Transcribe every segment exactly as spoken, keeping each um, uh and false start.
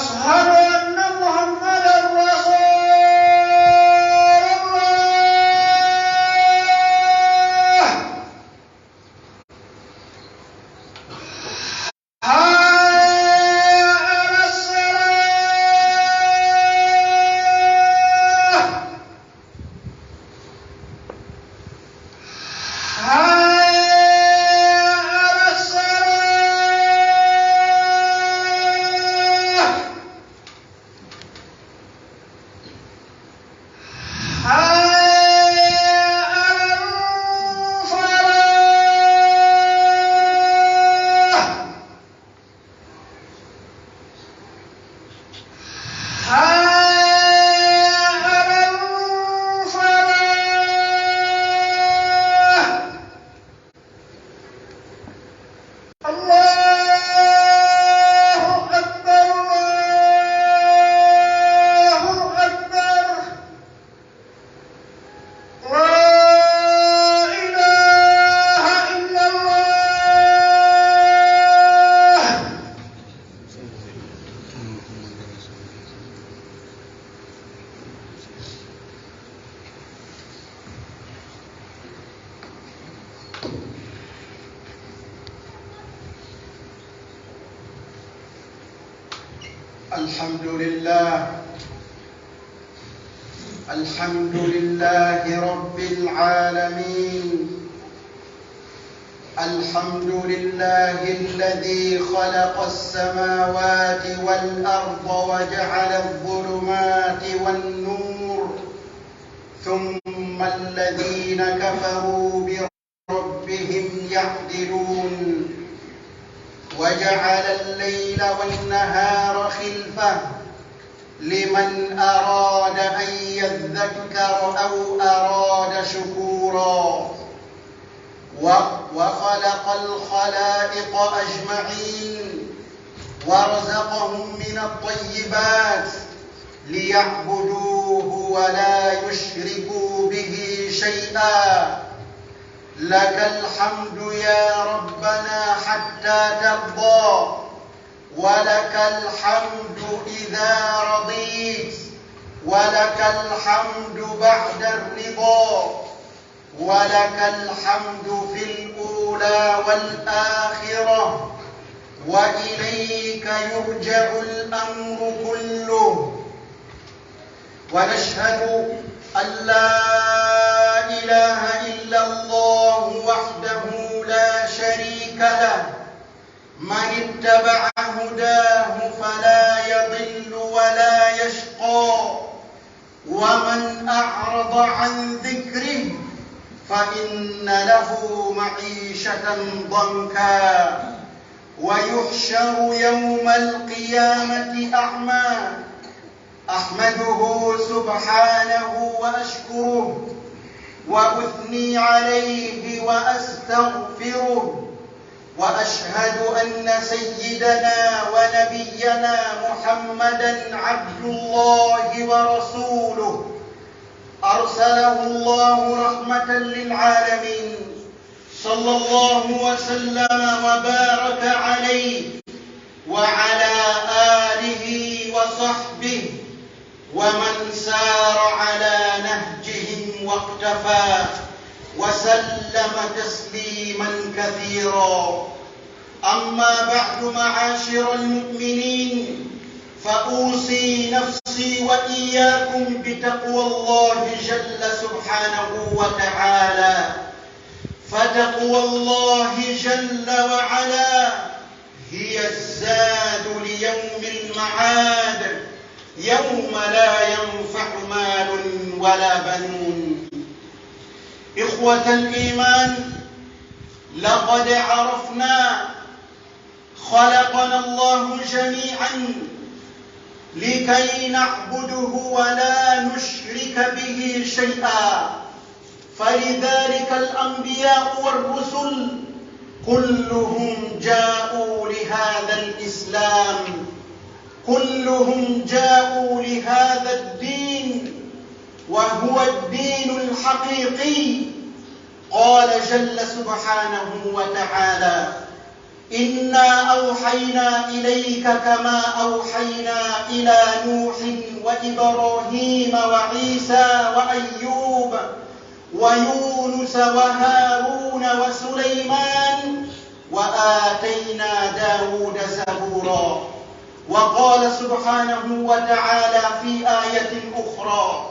أشهد أن محمدا رسول الله. حي على الصلاة. حي على الصلاة. حي على الفلاح. حي على الفلاح. الله أكبر، الله أكبر. لا إله إلا الله. الحمد لله. الحمد لله رب العالمين. الحمد لله الذي خلق السماوات والأرض وجعل الظلمات والنور، ثم الذين كفروا بربهم يعدلون. وجعل الليل والنهار خلفة، لمن أراد أن يذكر أو أراد شكورا. و-، وخلق الخلائق أجمعين ورزقهم من الطيبات ليعبدوه ولا يشركوا به شيئا. لك الحمد يا ربنا حتى ترضى، ولك الحمد إذا رضيت، ولك الحمد بعد الرضا، ولك الحمد في الأولى والآخرة، وإليك يرجع الأمر كله. ونشهد أن لا إله إلا الله وحده لا شريك له، من اتبع هداه فلا يضل ولا يشقى، ومن أعرض عن ذكري فإن له معيشة ضنكا ويحشر يوم القيامة أعمى. أحمده سبحانه وأشكره وأثني عليه وأستغفره، وأشهد أن سيدنا ونبينا محمدا عبد الله ورسوله، أرسله الله رحمة للعالمين، صلى الله وسلم وبارك عليه وعلى آله وصحبه ومن سار على نهجهم واقتفى وسلم تسليما كثيرا. أما بعد، معاشر المؤمنين، فأوصي نفسي وإياكم بتقوى الله جل سبحانه وتعالى. فتقوى الله جل وعلا هي الزاد ليوم المعاد، يوم لا ينفع مال ولا بنون. إخوة الإيمان، لقد عرفنا خلقنا الله جميعا لكي نعبده ولا نشرك به شيئا، فلذلك الأنبياء والرسل كلهم جاءوا لهذا الإسلام، كلهم جاءوا لهذا الدين، وهو الدين الحقيقي. قال جل سبحانه وتعالى: إنا أوحينا إليك كما أوحينا إلى نوح وإبراهيم وعيسى وأيوب ويونس وهارون وسليمان وآتينا داود زبورا. وقال سبحانه وتعالى في آية أخرى: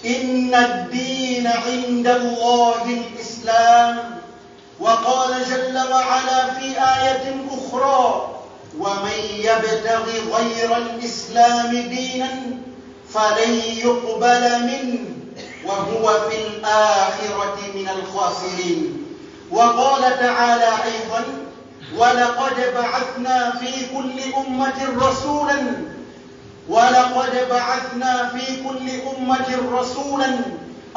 إن الدين عند الله الإسلام. وقال جل وعلا في آية أخرى: ومن يبتغ غير الإسلام دينا فلن يقبل منه وهو في الآخرة من الخاسرين. وقال تعالى أيضا: ولقد بعثنا في كل أمة رسولا ولقد بعثنا في كل أمة رسولا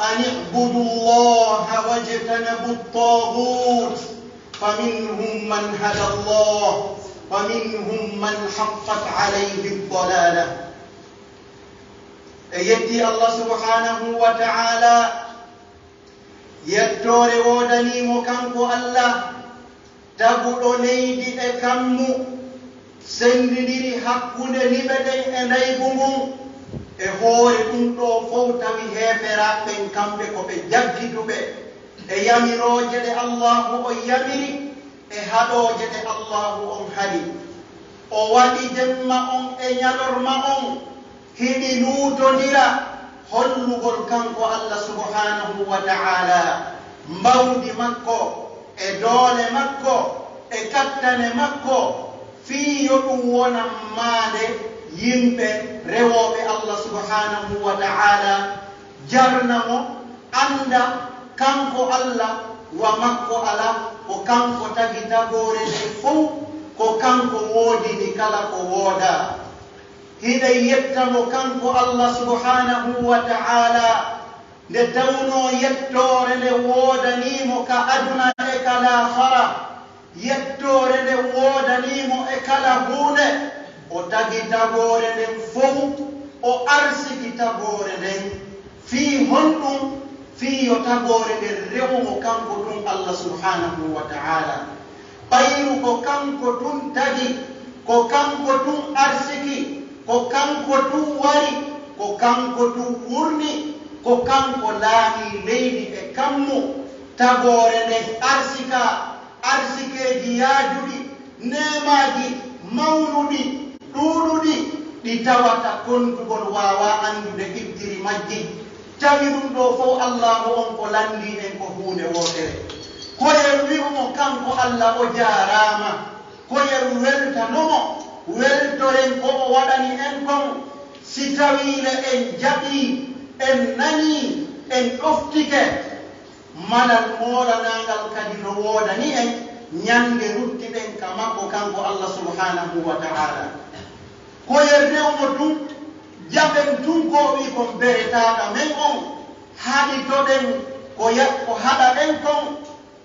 أن اعبدوا الله واجتنبوا الطاغوت فمنهم من هدى الله ومنهم من حقت عليه الضلالة. E yetti Allah subhanahu wa ta'ala, yettoore woodanii mo kanko Allah, taguɗo leydi e kammu, senndindiri hakkunde niɓe ɗen e ndaygu ngun. E hoore ɗun ɗoo fow tawi heeferaaɓe ɓen kamɓe ko ɓe jaggituɓe e yamirooje ɗe Allaahu on yamiri, e haɗooje ɗe Allaahu on haɗi. O waɗi jemma on e ɲalorma on hiɗi luutondira, hollugol kanko Allah subhanahu wa ta'ala mbawdi makko, e doole makko, e kattane makko, fii yo ɗun wonan maande yimɓe rewooɓe Allah subhanahu wa ta'ala, jarna mo, annda kanko Allah wa makko alaa, ko kanko tagi tagoore nden fow, ko kanko woodini kala ko woodaa. Hiɗen yetta mo kanko Allah subhanahu wa ta'ala, nde tawnoo yettoore nden woodanii mo ka aduna e ka laakara. Yettoore nden woodanii mo e kala huunde. O tagi tagoore nden fow, o arsiki tagoore nden. Fii honɗun? Fii yo tagoore nden rewu mo kanko tun Allah subhanahu wa ta'ala. Ɓayru ko kanko tun tagi, ko kanko tun arsiki, ko kanko tun wari, ko kanko tun wurni, ko kanko laamii leydi e kammu. Tagoore nden arsika arsikeeji yaajuɗi, neemaaji mawnuɗi, ɗuuɗuɗi, ɗi tawata kontugol waawaa anndude ittiri majji. Tawi ɗun ɗoo fow Allaahu on ko lanndii en ko huunde wootere. Ko en wi'u mo kanko Alla o jaaraama, ko en weltano mo, weltoren ko o waɗani en kon. Si tawii le en jaɓii, en nanii, en ɗoftike, malal moolanaangal kadi no woodani en ɲande ruttiɗen ka makko kanko Allah subhanahu wa ta'ala. Ko en rewu mo tun, jaɓen tun ko o wi'i kon beretaaka men on, haɗitoɗen ko ya-, ko haɗa ɗen kon.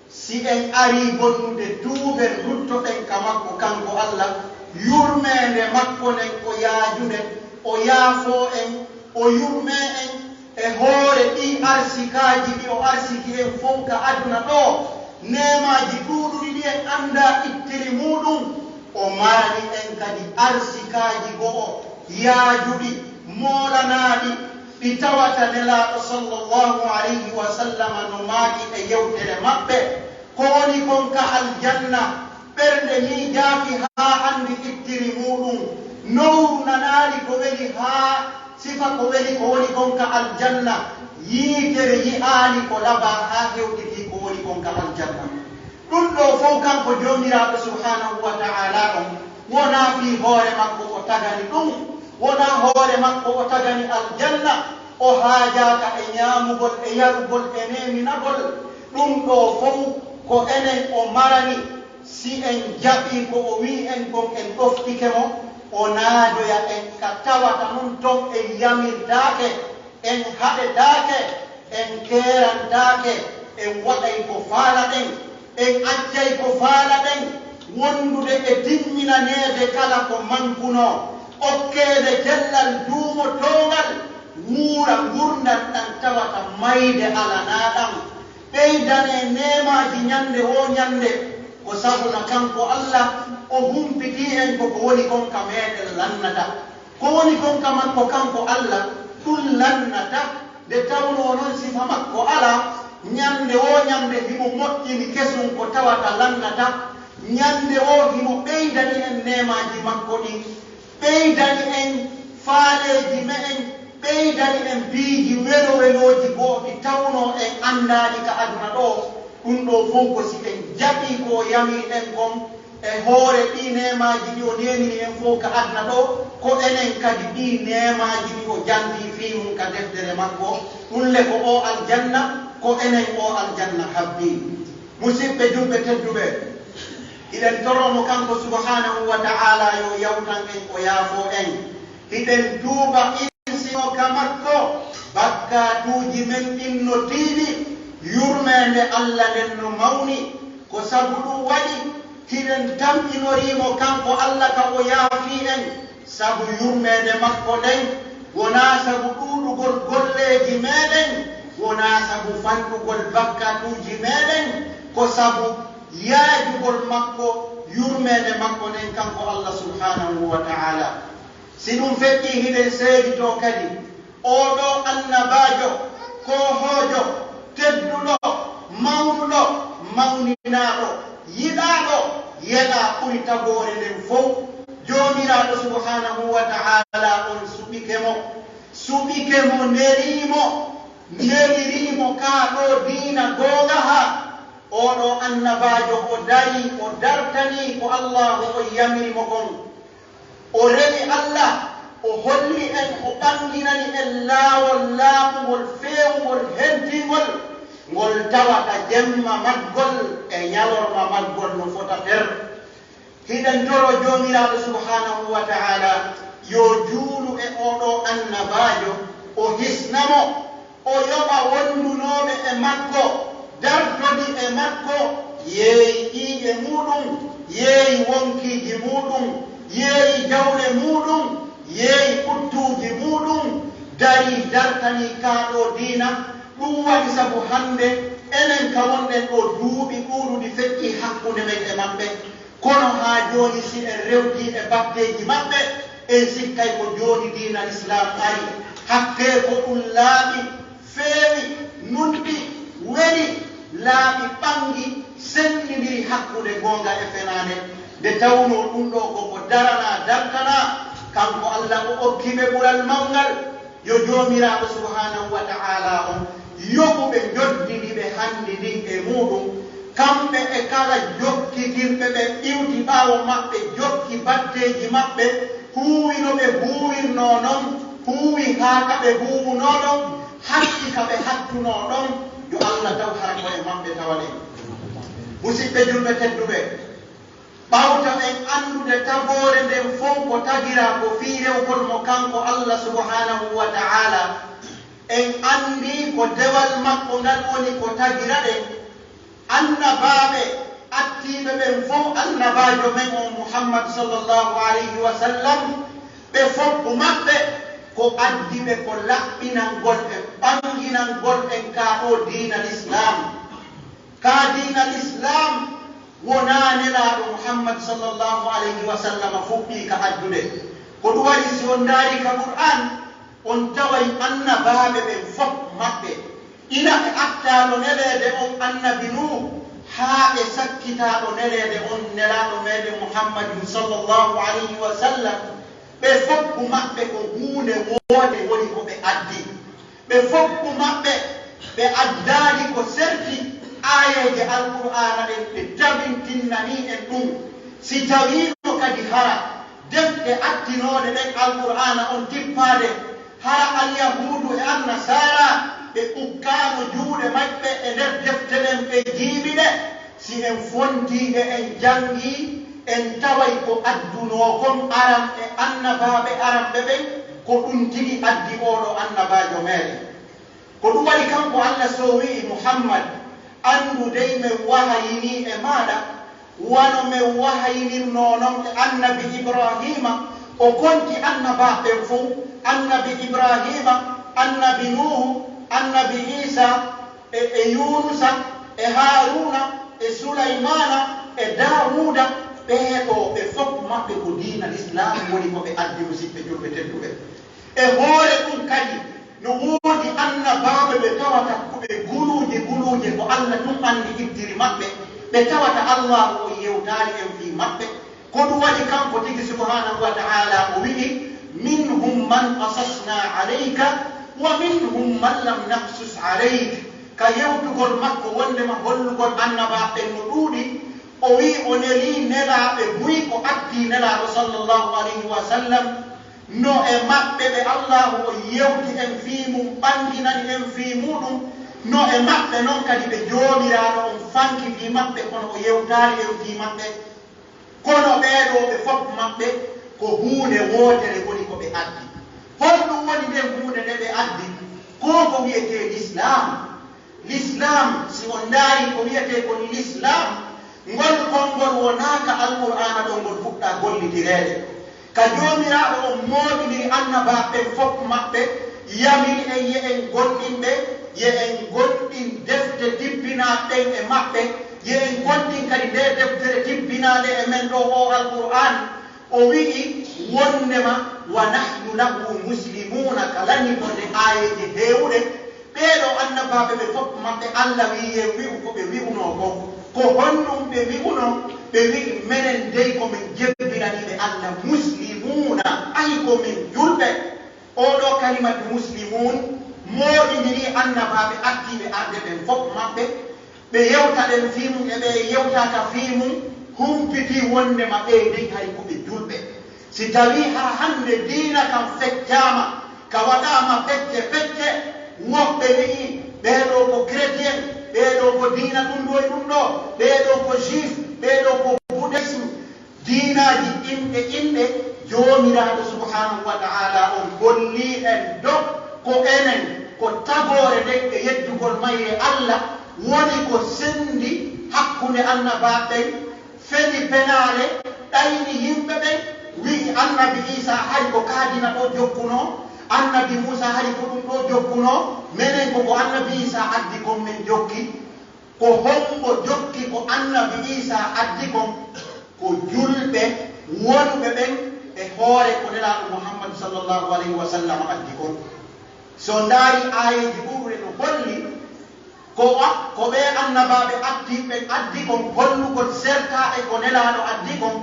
Si en arii bonnude tuuben ruttoɗen ka makko kanko Allah, yurmeende makko nden ko yaajunde, o yaafoo en, o yurmee en e hoore ɗii arsikaaji ɗi o arsiki en fow ka aduna ɗoo, neemaaji ɗuuɗuɗi ɗi en anndaa ittiri muuɗun, o marani en kadi arsikaaji go'o yaajuɗi, moolanaaɗi, ɗi tawata Nelaaɗo sallallahu alayhi wa sallam no maaki e yewtere maɓɓe, ko woni kon ka aljanna, ɓernde miijaaki haa anndi ittiri muuɗun, nowru nanaali ko weli haa sifa ko weli ko woni kon ka aljanna, yiitere yi'aali ko labaa haa hewtitii ko woni kon ka aljanna. Ɗun ɗoo fow kanko Joomiraaɗo subhaanahu wa ta'aalaa on, wonaa fii hoore makko o tagani ɗun, wonaa hoore makko o tagani aljanna, o haajaaka e ɲaamugol e yarugol e neeminagol. Ɗun ɗoo fow ko enen o marani. Si en jaɓii ko o wi'i en kon, en ɗoftike mo, o naadoya en ka tawata non ton en yamirtaake. En haɗetaake, en keerantaake, en waɗay ko faalaɗen, en accay ko faalaɗen, wondude e timminaneede kala ko mankunoo, okkeede cellal duumotoongal, wuura ngurndan ɗan tawata mayde alanaa ɗan, ɓeydanee neemaaji ɲande woo ɲande, Ko sabuna kanko Alla o humpitii en ko ko woni kon ka meeɗen lannata. Ko woni kon ka makko kanko Alla, ɗun lannata. Nde tawnoo non sifa makko alaa, ɲande woo ɲande himo moƴƴini kesun ko tawata lannata. Ɲande woo himo ɓeydani en neemaaji makko ɗin. Ɓeydani en faaleeji me'en, ɓeydani en piiji welo-welooji goo ɗi tawnoo en anndaali ka aduna ɗoo. Ɗun ɗoo fow ko si en jaɓii ko o yamiri en kon e hoore ɗii neemaaji ɗi o neemini en fow ka aduna ɗoo, ko enen kadi ɗii neemaaji ɗi o jantii fii mun ka deftere makko. Ɗun le ko oo aljanna, ko enen oo aljanna habbii. Musiɓɓe julɓe tedduɓe, hiɗen toroo mo kanko subhaanahu wa ta'aalaa yo yawtan en, o yaafoo en. Hiɗen tuuba insinoo ka makko, bakkaatuuji men ɗin no tiiɗi, yurmeende Alla nden no mawni. Ko sabu ɗun waɗi hiɗen tamƴinorii mo kanko Alla ka o yaafii en. Sabu yurmeende makko nden, wonaa sabu ɗuuɗugol golleeji meeɗen, wonaa sabu fanɗugol bakkatuuji meeɗen, ko sabu yaajugol makko, yurmeende makko nden kanko Alla subhaanahu wa ta'aalaa. Si ɗun feƴƴii, hiɗen seeditoo kadi, oo ɗoo annabaajo, koohoojo, tedduɗo, mawnuɗo, mawninaaɗo, yiɗaaɗo, yeɗaa ɓuri tagoore nden fow. Joomiraaɗo subhaanahu wa ta'aalaa on suɓike mo, suɓike mo, nelii mo, nelirii mo kaa ɗoo diina goongaha. Oo ɗoo annabaajo, o darii, o dartanii ko Allaahu on yamiri mo kon. O rewi Alla, o holli en, o ɓanginani en laawol laaɓungol, feewungol, hentingol, ngol tawata jemma maggol e ɲalorma maggol no fota ter. Hiɗen toroo Joomiraaɗo subhaanahu wa ta'aalaa yo juulu e oo ɗoo annabaajo, o hisna mo. O yoɓa wondunooɓe e makko, dartodi e makko, yeeyi ƴiiƴe muuɗum, yeeyi wonkiiji muuɗum, yeeyi jawle muuɗum, yeeyi ɓuttuuji muuɗum, darii dartanii kaa ɗoo diina. Ɗum waɗi sabu hannde enen ka wonɗen ɗoo duuɓi ɗuuɗuɗi feƴƴii hakkunde men e maɓɓe. Kono haa jooni, si en rewtii e batteeji maɓɓe, en sikkay ko jooni diina Lislaam ari. Hakkee ko ɗum laaɓi, feewi, nunɗi, weli, laaɓi, ɓanngi, senndindiri hakkunde goonga e fenaande. Nde tawnoo ɗum ɗoo ko ko daranaa, dartanaa, kanko Alla o okki ɓe ɓural mawngal. Yo Joomiraaɗo subhaanahu wa ta'aalaa on yoɓu ɓe, njoddini ɓe hanndi ndin e muuɗum, kamɓe e kala jokkitirɓe ɓe iwti ɓaawo maɓɓe, jokki batteeji maɓɓe, huuwi no ɓe huuwirnoo non, huuwi haa ka ɓe huuwunoo ɗon, hatti ka ɓe hattunoo ɗon, yo Alla taw hara ko e maɓɓe tawaɗen. Musiɓɓe julɓe tedduɓe, ɓawto en anndude tagoore nden fow ko tagiraa ko fii rewgol mo kanko Alla subhaanahu wa ta'aalaa, en anndii ko dewal makko ngal woni ko tagira ɗen. Annabaaɓe attiiɓe ɓen fow, Annabaajo men on Muhammad sallallahu alayhi wa sallam, ɓe foppu maɓɓe ko addi ɓe ko laɓɓinangol en, ɓannginangol en kaa ɗoo diina Lislaam. Kaa diina Lislaam wonaa Nelaaɗo Muhammad sallallahu alayhi wa sallam fuɗɗii ka addude. Ko ɗum waɗi, si on ndaarii ka Qur'aan, on taway annabaaɓe ɓen fow maɓɓe, ila e attaaɗo neleede on Annabi Nuuhu, haa e sakkitaaɗo neleede on Nelaaɗo meeɗen Muhammadin sallallahu alayhi wa sallam, ɓe fow maɓɓe ko huunde woonde woni ko ɓe addi. Ɓe fow maɓɓe, ɓe addaali ko serti aayeeje Alqur'aana ɗen, ɓe tabintinnanii en ɗum. Si tawiino kadi hara defte attinooɗe ɗen Alqur'aana on tippaade, hara Alyahuudu e Annasaara ɓe ukkaano juuɗe maɓɓe e nder defte ɗen, ɓe jiiɓi ɗe, si en fontii ɗe, en janngii, en taway ko addunoo kon aran e annabaaɓe aranɓe ɓen, ko ɗum tigi addi oo ɗoo annabaajo meeɗen. Ko ɗum waɗi kanko Alla so wi'i, Muhammad, anndu dey men wahayinii e maaɗa, wano men wahayinirnoo non e Annabi Ibraahiima, o konti annabaaɓe ɓen fow, Annabi Ibraahiima, Annabi Nuuhu, Annabi Iisaa, e, e Yuunusa, e Haaruuna, e Sulaymaana, e Daawuuda, ɓee ɗoo ɓe fof maɓɓe ko diina Lislaamu woni ko ɓe addi, musiɓɓe julɓe tedduɓe. E hoore ɗum kadi, no woodi annabaaɓe ɓe tawata ko ɓe guluuje guluuje, ko Alla tun anndi ittiri maɓɓe, ɓe tawata Allaahu on yewtaali en fii maɓɓe. Ko ɗum waɗi kanko tigi subhaanahu wa ta'aalaa o wi'i, "Minhum man qasasnaa alayka, wa minhum man lam naqsus alayk." Ka yewtugol makko wonndema hollugol annabaaɓe ɓen no ɗuuɗi, o wi'i o nelii nelaaɓe buy, o attii Nelaaɗo sallallaahu alayhi wa sallam, no e maɓɓe ɓe Allaahu on yewti en fii mun, ɓannginani en fii muuɗum, no e maɓɓe non kadi ɓe Joomiraaɗo on fanki fii maɓɓe, kono o yewtaali en fii maɓɓe. Kono ɓee ɗoo ɓe fof maɓɓe ko huunde wootere woni ko ɓe addi. Honɗum woni nden huunde nde ɓe addi? Ko ko wi'etee Lislaam. Lislaam, si on ndaarii ko wi'etee kon Lislaam, ngol konngol wonaa ka Alqur'aana ɗon ngol fuɗɗaa gollitireede. Ka Joomiraaɗo on mooɓiniri annabaaɓe ɓen fof maɓɓe, yamiri en yo en goonɗin ɓe, yo en goonɗin defte tippinaaɗe ɗen e maɓɓe, yo en goonɗin kadi ndee deftere tippinaande e men ɗoo, oo Alqur'aan, o wi'i wonndema, "Wa nahnu lahu muslimuuna," ka lannditorde aayeeje heewuɗe, Ɓee ɗoo annabaaɓe ɓe fof maɓɓe, Alla wi'i yo en wi'u ko ɓe wi'unoo kon. Ko honɗum ɓe wi'unoo? Ɓe wi'i, "Menen dey ko men jebbilaniiɓe Alla, muslimuuna, ayi ko men julɓe." Oo ɗoo kalimatu muslimuun mooɗindirii annabaaɓe ardiiɓe arde ɓen fof maɓɓe. Ɓe yewta ɗen fii mun e ɓe yewtaaka fii mun, humpitii wonndema ɓee dey hari ko ɓe julɓe. Si tawii haa hannde diina kan feccaama, ka waɗaama fecce fecce, woɓɓe wi'i, "Ɓee ɗoo ko chrétien, ɓee ɗoo ko diina ɗum ɗoo e ɗum ɗoo, ɓee ɗoo ko juif, ɓee ɗoo ko bouddhisme." Diinaaji inɗe inɗe, Joomiraaɗo subhaanahu wa ta'aalaa on hollii en ɗoo ko enen, ko tagoore nden e yeddugol mayre Alla, woni ko senndi hakkunde annabaaɓe ɓen, feni penaale, ɗayni yimɓe ɓen, wi'i Annabi Iisaa hari ko kaa diina ɗoo jokkunoo, Annabi Muusaa hari ko ɗum ɗoo jokkunoo, menen ko ko Annabi Iisaa addi kon men jokki. Ko hombo jokki ko Annabi Iisaa addi kon? Ko julɓe wonuɓe ɓen e hoore ko Nelaaɗo Muhammadu sallallaahu alayhi wa sallam addi kon. Si on ndaarii aayeeji ɓurɗe no holli, Ko wa-, ko ɓee annabaaɓe addiiɓe addi kon hollugol sertaa e ko Nelaaɗo addi kon.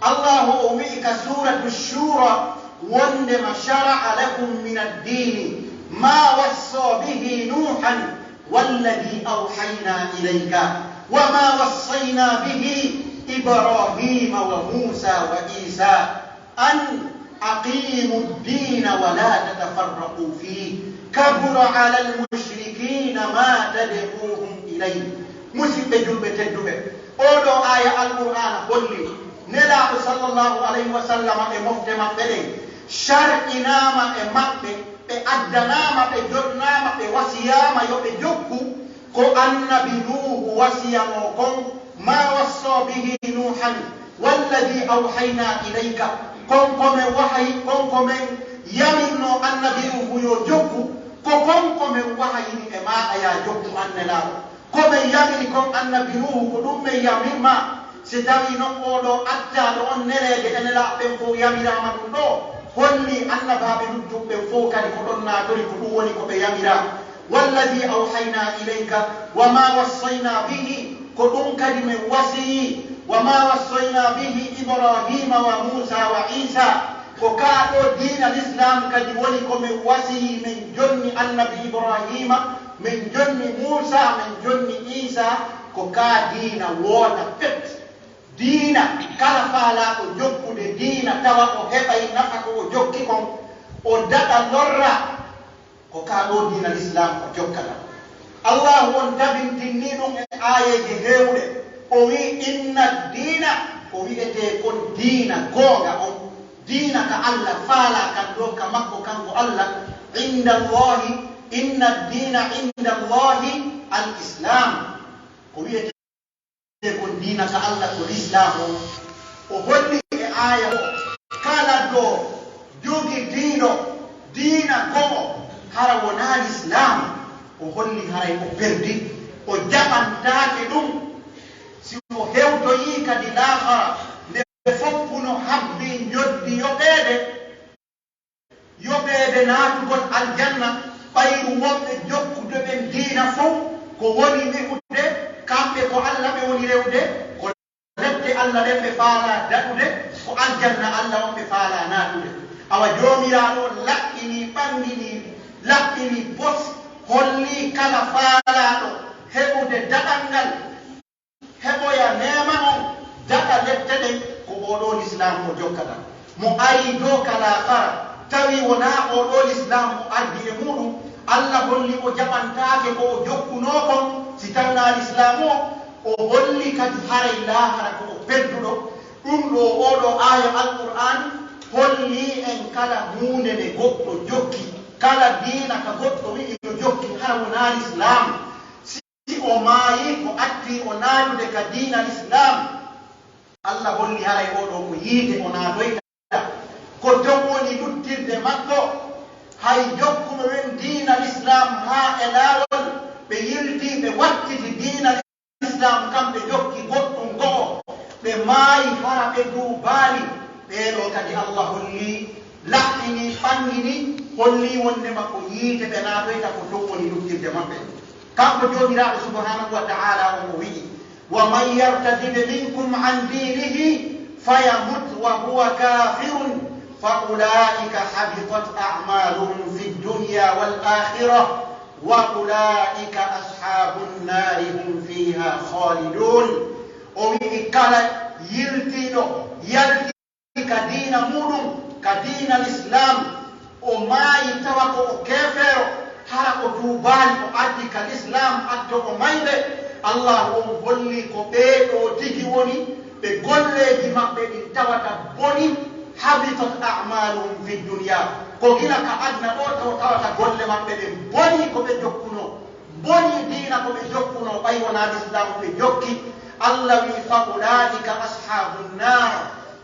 Allaahu o wi'i ka Suuratu Shuura wonndema, "Shara'a lakum mina ddiini maa wassoo bihi Nuuhan walladii awhaynaa ilayka wa maa wassaynaa bihi Ibraahiima wa Muusaa wa Iisaa." An aqimu ddiina wa laa tatafarraqu fiih, kabura alal mushrikiina maa tad'uuhum ilayh. Musiɓɓe julɓe tedduɓe, oo ɗoo aaya Alqur'aana holli Nelaaɗo sallallaahu alayhi wa sallam e mofte maɓɓe ɗen shar'inaama e maɓɓe, ɓe addanaama, ɓe jotnaama, ɓe wasiyaama yo ɓe jokku ko Annabi Nuuhu wasiyanoo kon, maa wassoo bihi Nuuhan, walladii awhaynaa ilayka, kon ko men wahayi, kon ko men yamirnoo Annabi Nuuhu yo jokku, ko kon ko men wahayini e maaɗa, yaa jokku, an Nelaaɗo. Ko men yamiri kon, Annabi Nuuhu, ko ɗum men yamir maa. Si tawii non oo ɗoo attaaɗo on neleede e Nelaaɓe ɓen fow yamiraama ɗum ɗoo, holli Annabaaɓe luttuɓe ɓen fow kadi ko ɗon naatori, ko ɗum woni ko ɓe yamiraa. Walladii awhaynaa ilayka wa maa wassaynaa bihi, ko ɗum kadi men wasiyii, wa maa wassaynaa bihi Ibraahiima wa Muusaa wa Iisaa, ko kaa ɗoo diina Lislaam kadi woni ko men wasiyii, men jonni Annabi Ibraahiima, men jonni Muusaa, men jonni Iisaa, ko kaa diina woota pet. Diina kala faalaaɗo jokkude diina tawa o heɓay nafa ko o jokki kon, o daɗa lorra. Ko kaa ɗoo diina Lislaam o jokkata. Allaahu on tabintinii ɗum e aayeeje heewuɗe. O wi'i, "Inna diina," ko wi'etee kon diina goonga on, diina ka Alla faalaa kan ɗoo, ka makko kanko Alla, "inda Allaahi, inna diina inda Allaahi al-Islaam." Ko wi'etee kon diina ka Alla ko Lislaam on. O holli e aaya o, kala ɗo jogitiiɗo diina go'o hara wonaa Lislaam, o holli haray o perdi, o jaɓantaake ɗum. Si o hewtoy maayii kadi laakara, nde foppu no habbii njoddi yoɓeede, yoɓeede naatugol aljanna, ɓayru wonɓe jokkude ɓen diina fow, ko woni wi'ude, kamɓe ko Alla ɓe woni rewude, ko lepte Alla ɗen ɓe faalaa daɗude, ko aljanna Alla on ɓe faalaa naatude. Awa Joomiraaɗo on laɓɓinii, ɓanginii, laɓɓinii pos, hollii kala faalaaɗo heɓude daɗal ngal, heɓoya neema on, daga lepte ɗen, ko oo ɗoo Lislaamu o jokkata. Mo arii dow ka laakara, tawi wonaa oo ɗoo Lislaamu o ardi e muuɗum, Alla holli o jaɓantaake ko o jokkunoo kon, si tawnaa Lislaamu o, o holli kadi haray laakara ko o perduɗo. Ɗum ɗoo, oo ɗoo aaya Alqur'aani hollii en kala huunde nde goɗɗo jokki, kala diina ka goɗɗo wi'i yo jokki, hara wonaa Lislaamu. Si o maayii, ko attii o naatude ka diina Lislaam, Alla holli haray oo ɗoo ko yiite o naatoyta. Ko ton woni luttirde makko. Hay jokkuɓe ɓen diina Lislaam haa e laawol, ɓe yiltii, ɓe wattiti diina Lislaam, kamɓe jokki goɗɗum go'o, ɓe maayi, hara ɓe tuubaali. Ɓee ɗoo kadi Alla holli, laɓɓini, ɓanngini, holli wonndema ko yiite ɓe naatoyta, ko ton woni luttirde maɓɓe. Kanko Joomiraaɗo subhaanahu wa ta'aalaa on o wi'i, ومن يرتدد منكم عن دينه فيمت وهو كافر فأولئك حبطت أعمالهم في الدنيا والآخرة وأولئك أصحاب النار هم فيها خالدون. O wi'i kala yiltiiɗo, yalti ka diina muuɗum, ka diina Lislaam, o maayi tawa ko o keefeero, hara o tuubaali, o ardi ka Lislaam, addo o mayde, Allaahu on holli ko ɓee ɗoo tigi woni ɓe golleeji maɓɓe ɗin tawata boni, habitat a'maaluhum fi dunya, ko gila ka aduna ɗoo taw tawata golle maɓɓe ɗen boni ko ɓe jokkunoo. Boni diina ko ɓe jokkunoo, ɓay wonaa Lislaamu ɓe jokki. Alla wi'i, "Fa ulaa'ika ashaabun naar,"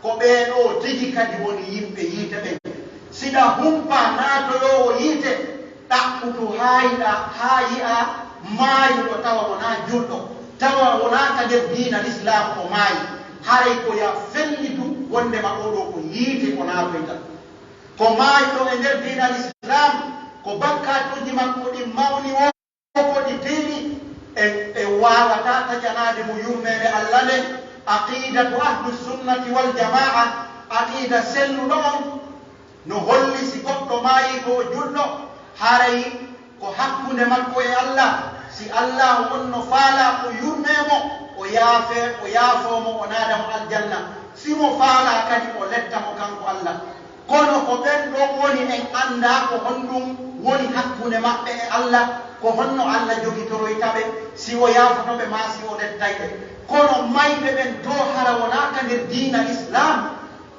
ko ɓee ɗoo tigi kadi woni yimɓe yiite ɓen. Siɗa humpaa naatoyoowo yiite, ɗaɓɓutu haa yiɗaa, haa yi'aa maayuɗo tawa wonaa julɗo, tawa wonaa ka nder diina Lislaamu o maayi, haray ko ya fellitu wonndema oo ɗoo ko yiite o naatoyta. Ko maayɗo e nder diina Lislaam, ko bakkaatuuji makko ɗin mawni woo, ko ɗi tiiɗi, en, en waawataa taƴanaade mo yurmeende Alla nden. Aqiidatu Ahlu Sunnati wal Jamaa, aqiida selluɗo on, no holli si goɗɗo maayii ko o julɗo, haray ko hakkunde makko e Alla. Si Allaahu on no faalaa o yurmee mo, o yaafee, o yaafoo mo, o naada mo aljanna. Si mo faalaa kadi, o letta mo kanko Alla. Kono ko ɓen ɗon woni en anndaa ko honɗum woni hakkunde maɓɓe e Alla, ko honno Alla jogitoroyta ɓe, si o yaafoto ɓe maa si o lettay ɓe. Kono mayɓe ɓen too hara wonaa ka nder diina Lislaam,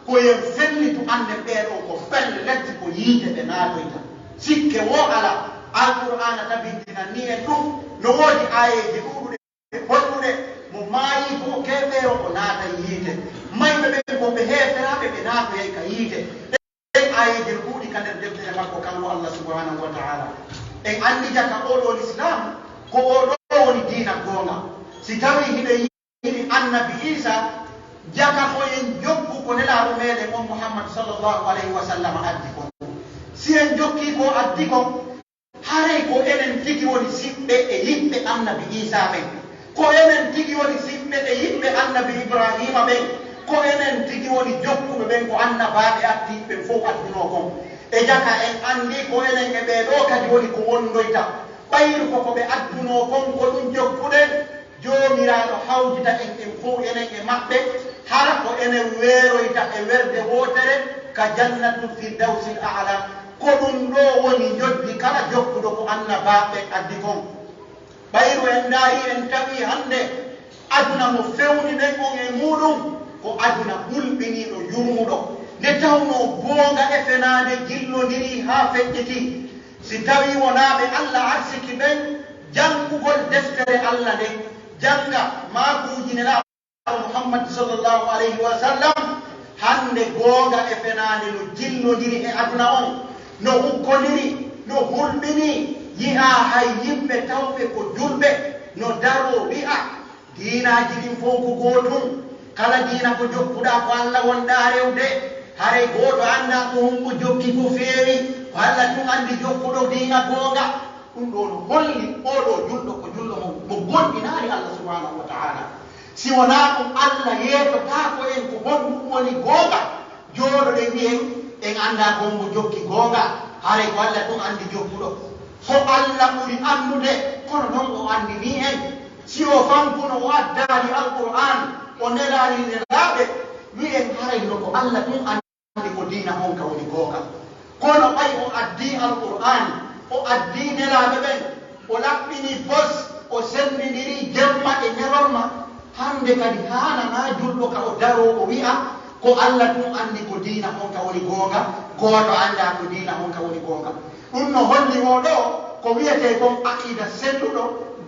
ko en fellitu annden ɓee ɗoo ko felletti ko yiite ɓe naatoyta. Sikke woo alaa, Alqur'aana tabintinanii en ɗum, no woodi aayeeje ɗuuɗuɗe. Honɗude mo maayii ko o keefeero, o naatay yiite. Mayɓe ɓen ko ɓe heeferaaɓe, ɓe naatoyay ka yiite. Ɗen aayeeje no ɗuuɗi ka nder deftere makko kanko Allah subhanahu wa ta'ala. En anndi jaka oo ɗoo Lislaam, ko oo ɗoo woni diina goonga. Si tawii hiɗen yiɗi Annabi Iisaa, jaka ko en jokku ko Nelaaɗo meɗen on Muhammad sallallahu alayhi wa sallam addi kon. Si en jokkii ko addi kon, haray ko enen tigi woni siɓɓe e yiɓɓe Annabi Iisaa ɓen. Ko enen tigi woni siɓɓe e yiɓɓe Annabi Ibraahiima ɓen. Ko enen tigi woni jokkuɓe ɓen ko Annabaaɓe ardiiɓe ɓen fow addunoo kon. E jaka en anndii ko enen e ɓee ɗoo kadi woni ko wondoyta. Ɓayru ko ko ɓe addunoo kon ko ɗum jokkuɗen, Joomiraaɗo hawjita en, en fow enen e maɓɓe, hara ko enen weeroyta e werde wootere ka Jannatul Firdawsil A'la. Ko ɗum ɗoo woni njoddi kala jokkuɗo ko Annabaaɓe ɓen addi kon. Ɓayru en ndaarii, en tawii hannde aduna mo fewni ɗen on e muuɗum, ko aduna hulɓiniiɗo, yurmuɗo, nde tawnoo goonga e fenaande jillondirii haa feƴƴitii. Si tawii wonaa ɓe Alla arsiki ɓen janngugol deftere Alla nden, jannga maakuuji Nelaaɗo Muhammad sallallahu alayhi wa sallam, hannde goonga e fenaande no jillondiri e aduna on, no ukkondiri, no hulɓinii, yi'aa hay yimɓe tawɓe ko julɓe no daroo wi'a, diinaaji ɗin fow ko gootun, Kala diina ko jokkuɗaa ko Alla wonɗaa rewde, haray gooto anndaa ko hombo jokki ko feewi, ko Alla tun anndi jokkuɗo diina goonga. Ɗun ɗoo no holli oo ɗoo julɗo ko julɗo mo, mo gomɗinaali Alla subhanahu wa ta'ala. Si wonaa ɗun, Alla yeetotaako en ko honɗun woni goonga, jooɗoɗen wi'en en anndaa ko hombo jokki goonga, haray ko Alla tun anndi jokkuɗo. Ko Alla ɓuri anndude, kono non o anndinii en. Si o fankuno, o addaali Alqur'aan, o nelaali nelaaɓe, wi'en haray no ko Alla tun anndi ko diina on ka woni goonga. Kono ɓay o addii Alqur'aan, o addii nelaaɓe ɓen, o laɓɓinii pos, o senndindirii jemma e ɲalorma, hannde kadi haananaa julɗo ka o daroo o wi'a, ko Alla tun anndi ko diina on ka woni goonga, gooto anndaa ko diina on ka woni goonga. Ɗun no holli oo ɗoo ko wi'etee kon aqiida selluɗo,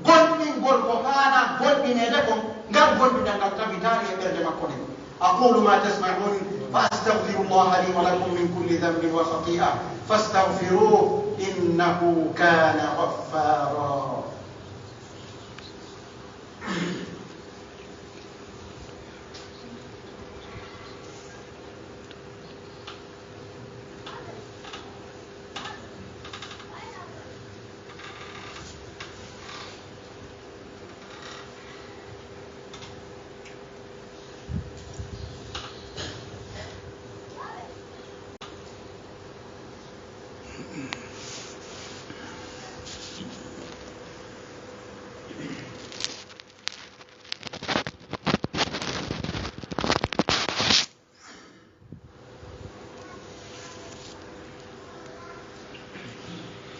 gomɗingol ko haanaa gomɗineede kon, ngal gomɗinal ngal tabitaali e ɓernde makko nden. أقول ما تسمعون، فأستغفر الله لي ولكم من كل ذنب وخطيئة، فاستغفروه، إنه كان غفارا.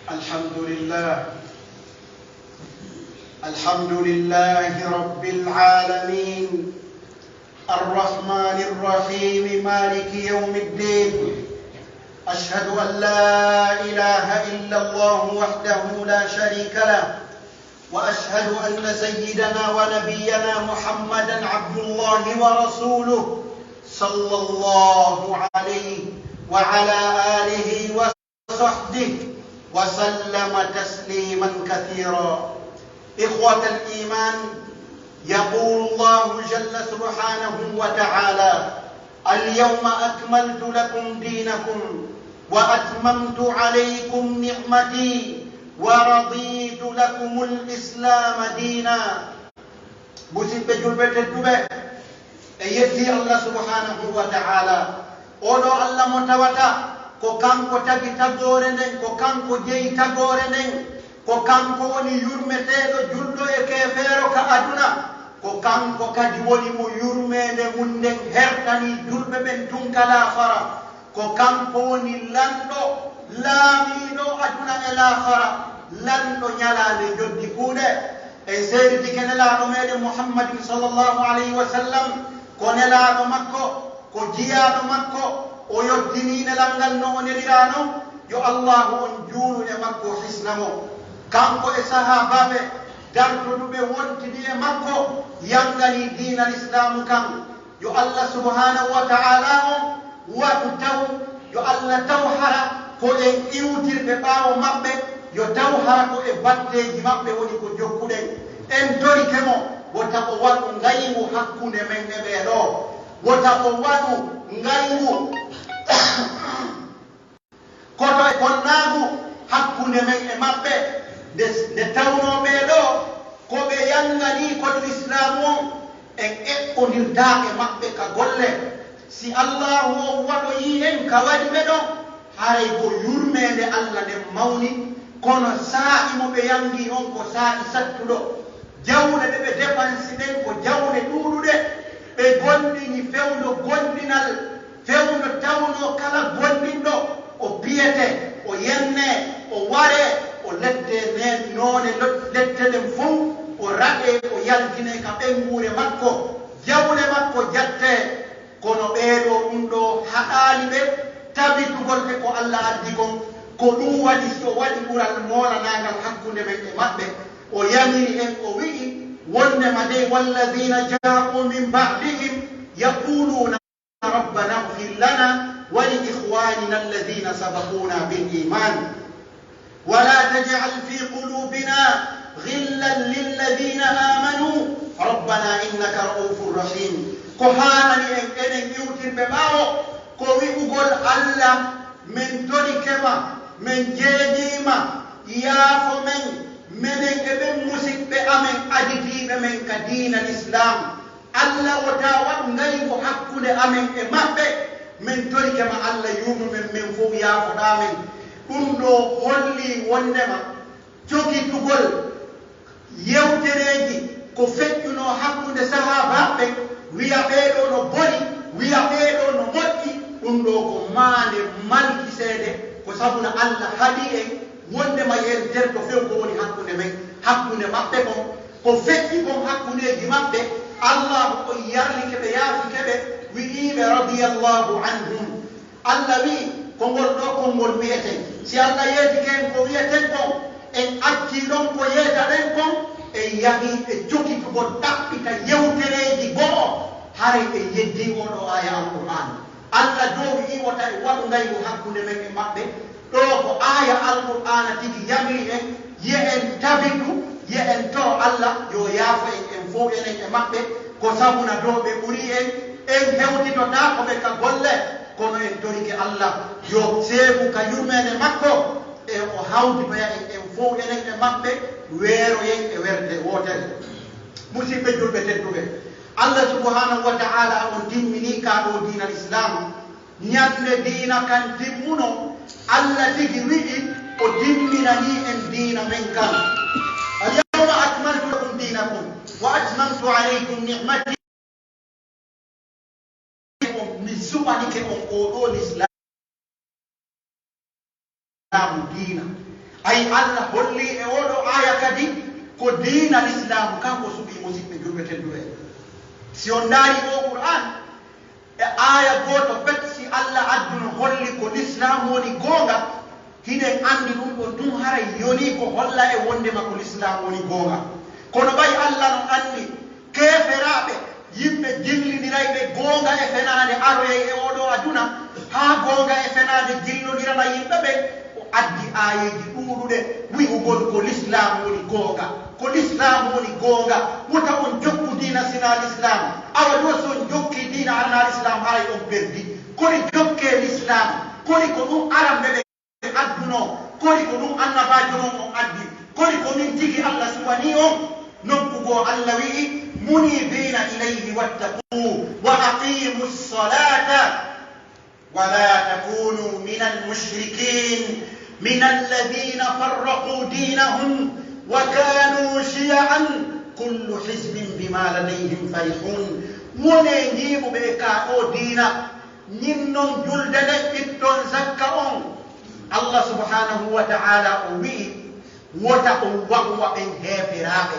الحمد لله. الحمد لله رب العالمين. الرحمن الرحيم. مالك يوم الدين. أشهد أن لا إله إلا الله وحده لا شريك له. وأشهد أن سيدنا ونبينا محمدا عبد الله ورسوله، صلى الله عليه وعلى آله وصحبه وسلم تسليما كثيرا. إخوة الإيمان، يقول الله جل سبحانه وتعالى: اليوم أكملت لكم دينكم وأتممت عليكم نعمتي ورضيت لكم الإسلام دينا. Musiɓɓe julɓe tedduɓe, e yeddii Allah subhanahu wa ta'ala, oo ɗoo Allah mo tawata ko kanko tagi tagoore nden, ko kanko jeyi tagoore nden, ko kanko woni yurmeteeɗo julɗo e keefeero ka aduna, ko kanko kadi woni mo yurmeende mun nden hertanii julɓe ɓen tun ka laakara. Ko kanko woni lanɗo, laamiiɗo aduna e laakara, lanɗo ɲalaande njoddi kuuɗe. En seeditike Nelaaɗo meɗen Muhammadin sallallahu alayhi wa sallam ko Nelaaɗo makko, ko jiyaaɗo makko, o yottinii nelal ngal no o neliraa non, yo Allaahu on juulu e makko hisna mo. Kanko e sahaabaaɓe dartoduɓe wontidi e makko, yanganii diina Lislaamu kan. Yo Allah subhanahu wa ta'ala on waɗu taw, yo Allah taw hara ko en iwtirɓe ɓaawo maɓɓe, yo taw hara ko e batteeji maɓɓe woni ko jokkuɗen. En torike mo, wota o waɗu ngaywu hakkunde men e ɓee ɗoo, wota o waɗu ngaywu. Koto e konnaagu hakkunde men e maɓɓe, nde, nde tawnoo ɓee ɗoo ko ɓe yanganii kon Lislaamu on, en eɓɓondirtaa e maɓɓe ka golle. Si Allaahu on waɗoyii en ka waɗi ɓe ɗon, haray ko yurmeende Alla nden mawni, kono saa'i mo ɓe yangii on ko saa'i sattuɗo. Jawle ɗe ɓe defansi ɗen ko jawle ɗuuɗuɗe, ɓe gomɗini fewndo gomɗinal. Fewndo tawnoo kala gomɗinɗo, o piyete, o yenne, o ware, o lette nen noone lo-, lette ɗen fow, o raɗe, o yaltine ka ɓeynguure makko, jawle makko jatte. Kono ɓee ɗoo, ɗun ɗoo haɗaali ɓe tabitugol e ko Alla addi kon. Ko ɗun waɗi, si o waɗi ɓural moolanaangal hakkunde men e maɓɓe, o yamiri en, o wi'i, wonndema dey, والذين جاءوا من بعدهم يقولون ربنا اغفر لنا ولإخواننا الذين سبقونا بالإيمان ولا تجعل في قلوبنا غلا للذين آمنوا ربنا إنك رءوف رحيم. Ko haanani en enen iwtirɓe ɓaawo, ko wi'ugol Alla, men torike ma, men jeejii ma, yaafo men, menen e ɓen musiɓɓe amen aditiiɓe men ka diina Lislaam. Alla, wota waɗu ngaybu hakkunde amen e maɓɓe, men torike ma Alla, yurmo men, men fow yaafoɗaa men. Ɗun ɗoo hollii wonndema jogitugol yewtereeji ko feƴƴunoo hakkunde sahaabaaɓe ɓen, wi'a ɓee ɗoo no boni, wi'a ɓee ɗoo no moƴƴi, ɗun ɗoo ko maande malkiseede, ko sabuna Alla haɗii en wonndema yo en terto few ko woni hakkunde men, hakkunde maɓɓe kon, ko feƴƴi kon hakkundeeji maɓɓe, Allaahu on yarlike ɓe, yaafike ɓe, wi'ii ɓe radiyallaahu anhum. Alla wi'i, ko ngol ɗoo konngol wi'eten. Si Alla yeetike en ko wi'eten kon, en accii ɗon ko yeetaɗen kon, en yahii e jokitugol ɗaɓɓita yewtereeji go'o, haray en yeddii oo ɗoo aaya Alqur'aana. Alla dow wi'i wota en waɗu ngaygu hakkunde men e maɓɓe. Ɗoo ko aaya Alqur'aana tigi yamiri en, yo en tabitu, yo en toro Alla, yo yaafo en, en fow enen e maɓɓe, ko sabuna dow ɓe ɓurii en, en hewtitotaako ɓe ka golle, kono en torike Alla, yo seebu ka yurmeende makko, e o hawtitoya en, en fow enen e maɓɓe, weeroyen e werde wootere. Musiɓɓe julɓe tedduɓe, Alla subhaanahu wa ta'aala on timminii kaa ɗoo diina Lislaam. Ñande diina kan timmunoo, Alla tigi wi'i o timminanii en diina men kan. Al-yawma akmaltu lakum dinakum wa atmamtu alaykum ni'mati. Mi suɓanike on oo ɗoo Lislaamu diina. Ay, Alla hollii e oo ɗoo aaya kadi ko diina Lislaamu kan o suɓii, musiɓɓe julɓe tedduɓe. Si on ndaarii oo Qur'aan, e aaya gooto pet, si Alla adduno holli ko Lislaamu woni goonga, hiɗen anndi ɗun ɗon tun haray yonii ko holla en wonndema ko Lislaamu woni goonga. Kono ɓay Alla no anndi keeferaaɓe, yimɓe jillindirayɓe goonga e fenaande aroyay e oo ɗoo aduna, haa goonga e fenaande jillondirana yimɓe ɓen, o addi aayeeji ɗuuɗuɗe wi'ugol ko Lislaamu woni goonga, ko Lislaamu woni goonga, wota on jokku diina sinaa Lislaamu. Awa ɗoo si on jokkii diina aranaa Lislaamu, haray on perdi. Koni jokkee Lislaamu, koni ko ɗun aramɓe ɓen adduno, koni ko ɗun Annabaajo non on addi, koni ko min tigi Alla suɓanii on? Nokku goo Alla wi'i, "Muniibiina ilayhi wattaquuhu wa aqiimu salaata." ولا تكونوا من المشركين من الذين فرقوا دينهم وكانوا شيعا كل حزب بما لديهم فرحون. Wonee ñiiɓuɓe e kaa ɗoo diina, ñinnon julde nden, itton zakka on. Allah subhanahu wa ta'ala o wi'i, wota on wa'u wa ɓen heeferaaɓe.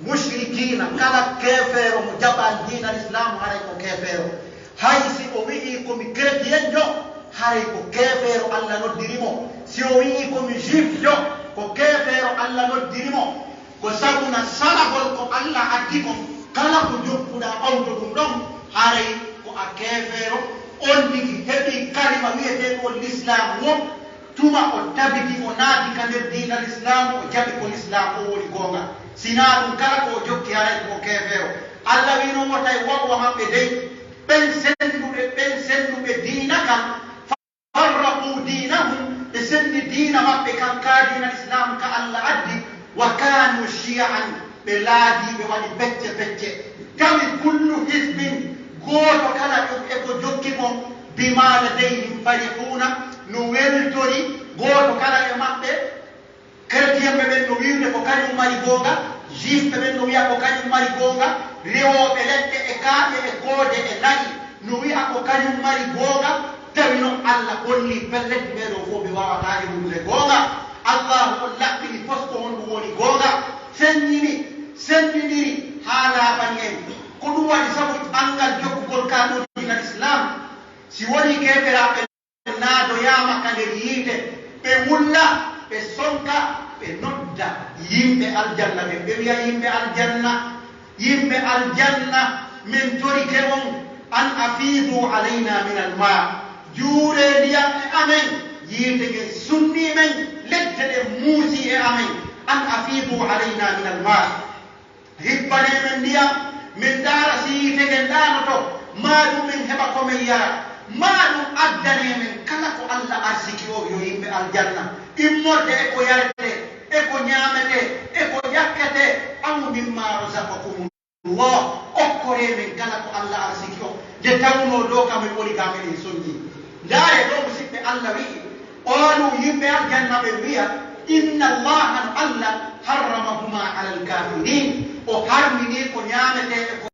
Mushrikiina, kala keefeero mo jaɓaali diina Lislaamu, haray ko keefeero. Hay si o wi'ii ko mi keretiyenjo, haray ko keefeero Alla noddiri mo. Si o wi'ii ko mi juifjo, ko keefeero Alla noddiri mo. Ko sabuna salagol ko Alla addi kon, kala ko jokkuɗaa ɓawto ɗun ɗon, haray ko a keefeero. On tigi heɓii kalima wi'eteeɗo Lislaamu woo. Tuma o tabiti, o naati ka nder diina Lislaamu, o jaɓi ko Lislaamu on woni goonga. Si naa ɗun, kala ko o jokki, haray ko keefeero. Alla wi'i non, wota en wa'u wa maɓɓe dey. Ɓen senduɓe, ɓen senduɓe diina kan, farraquu diinahum, ɓe sendi diina maɓɓe kan, ka diina Lislaamu ka Alla addi, wa kaanuu shi'an, ɓe laadii, ɓe waɗi pecce pecce. Tawi kullu hizbin, gooto kala e, e ko jokki kon, bimaa ladayhim farihuuna, no weltori, gooto kala e maɓɓe, keretiyenɓe ɓen no wi'ude ko kañum mari goonga, juifɓe ɓen no wi'a ko kañum mari goonga, rewooɓe leɗɗe e kaaƴe e koode e na'i no wi'a ko kañum mari goonga, tawi non Alla hollii pellet ɓee ɗoo fow ɓe waawataa heɓude goonga. Allaahu on laɓɓini fos ko honɗum woni goonga, feññini, senndindiri haa laaɓani en. Ko ɗum waɗi sabu anngal jokkugol kaa ɗoo diina Islaam, si wonii keeferaaɓe naadoyaama ka nder yiite, ɓe wulla, ɓe sonka, ɓe nodda yimɓe aljanna ɓen, ɓe wi'a yimɓe aljanna, Yimɓe aljanna, men torike on, an afiidu alayna min almaa, juuree ndiyam e amen. Yiite ngen sunnii men, lepte ɗen muusii e amen. An afiidu alayna min almaa, hibbanee men ndiyam. Min ndaara si yiite ngen ɗaanoto, maa ɗun min heɓa ko min yara, maa ɗun addanee men kala ko Alla arsiki on, yo yimɓe aljanna, immorde e ko yaretee, e ko ɲaametee, e ko ƴakketee, aw mimmaa razaqakumullah, okkoree men kala ko Alla arsiki on, nde tawnoo ɗoo ka min woni ka meɗen soɲɲii. Ndaaree ɗoo, musiɓɓe, Alla wi'i, qaaluu, yimɓe aljanna ɓen wi'a, inna Allaha, no Alla, harramahumaa alal kaafiriin, o harmi